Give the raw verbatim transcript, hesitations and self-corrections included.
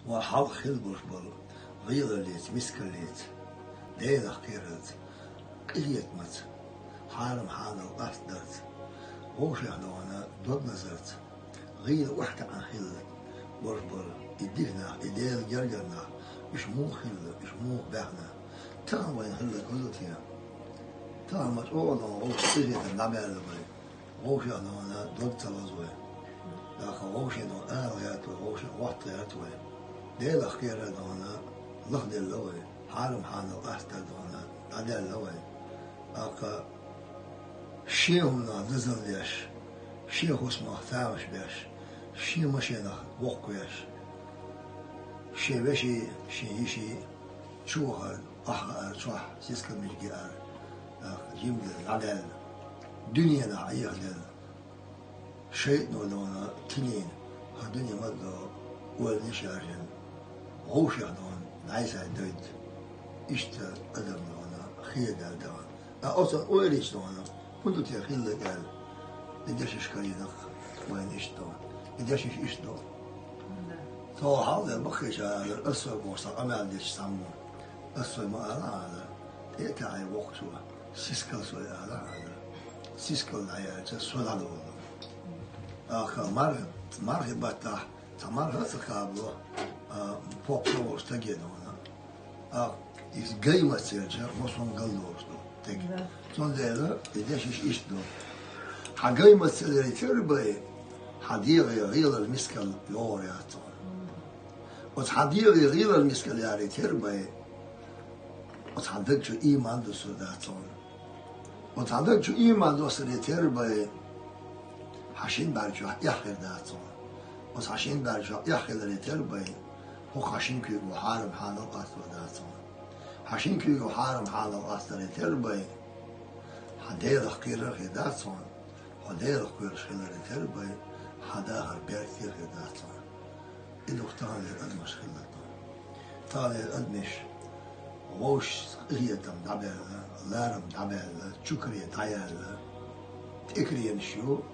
Ва хьалха хила болуш болу гӀийлаллица, мискаллица, Делах кхерарца, къинхетамца, хьарам-хьанал къастдарца, вовшех догӀана дог лазарца, гӀийла охьатаьӀна хилла болуш болу и дика нах, и Делан гергара нах, уьш муха хилла, уьш муха баьхна, тахана вайна хилла гӀо ду те? Тахана ма чӀогӀа догӀана вовшийн къинхетам дӀабаьлла вай. Вовшех догӀана дог ца лозу вай. ТӀаккха вовшийн догӀана ала гӀерта вай, вовшех хӀотта гӀерта вай. Делах кхерар догӀана лахделла вай, хьарам-хьанал къастар догӀана дӀадаьлла вай. ТӀаккха шен хӀуманах дозалла деш, шен хӀусамах тамаш беш, шен машенах воккхавеш, шен веший, шен йиший чу вахар, охьахаар, чохь сискал мича гиар, тӀаккха жимделла дӀадаьлла, дуьненах Ӏехаделла. ШайтӀано догӀана тилийна, хӀара дуьне ма-догӀу, ойла йиш яьржина, вовшех догӀана дӀасадойту. Иштта адам догӀана хедаьлла догӀана. Ткъа оцунна ойла йича догӀана, хӀун ду те хилла аьлла, и дешнаш карийнакх вайна иштта догӀана. И дешнаш иштта ду. Цо хьалха баккхийчара алара, ас сой бохуш цхьа къамел дечу цхьаммо. Ас сой ма ала алара, тӀе а таьӀна воккхачо, сискал сой ала алара. Сискал дӀаяьлча, со дӀадолу. ТӀаккха мар-, мархи баттахь цхьа марха а ца кхабало, а, поп ца волуш стаге догӀана. ТӀаккха иза гай мацелча, массо а галдолуш ду стаг. Да. Цундела и дешнаш иштта ду. Хьан гай мацелларе тера бай, хьан дегӀе гӀийлал, мискал логӀур яц цунна. Оцу хьан дегӀе гӀийлал, мискал яре тера бай, оцу хьан даг чу ийман дуссур дац цунна. Оцу хьан даг чу ийман доссаре тера бай, хьан шина бӀаьрг чохь эхь хир дац цунна. Оцу хьан шина бӀаьрг чохь эхь хиларе тера бай, хӀокху хьан шина куьйго хьарам-хьанал къастор дац цунна. Хьан шина куьйго хьарам-хьанал къастаре тера бай, хьан Делах кхерар хир дац цунна. Хьо Делах кхоьруш хиларе тера бай, хьан дахар беркате хир дац цунна. И ду-кх таханлера адамаш хилла тахана. Таханлера адамаш вовшашца къинхетам дӀабаьлла, ларам дӀабаьлла, чукаре дӀаяьлла, тӀекаренаш ю,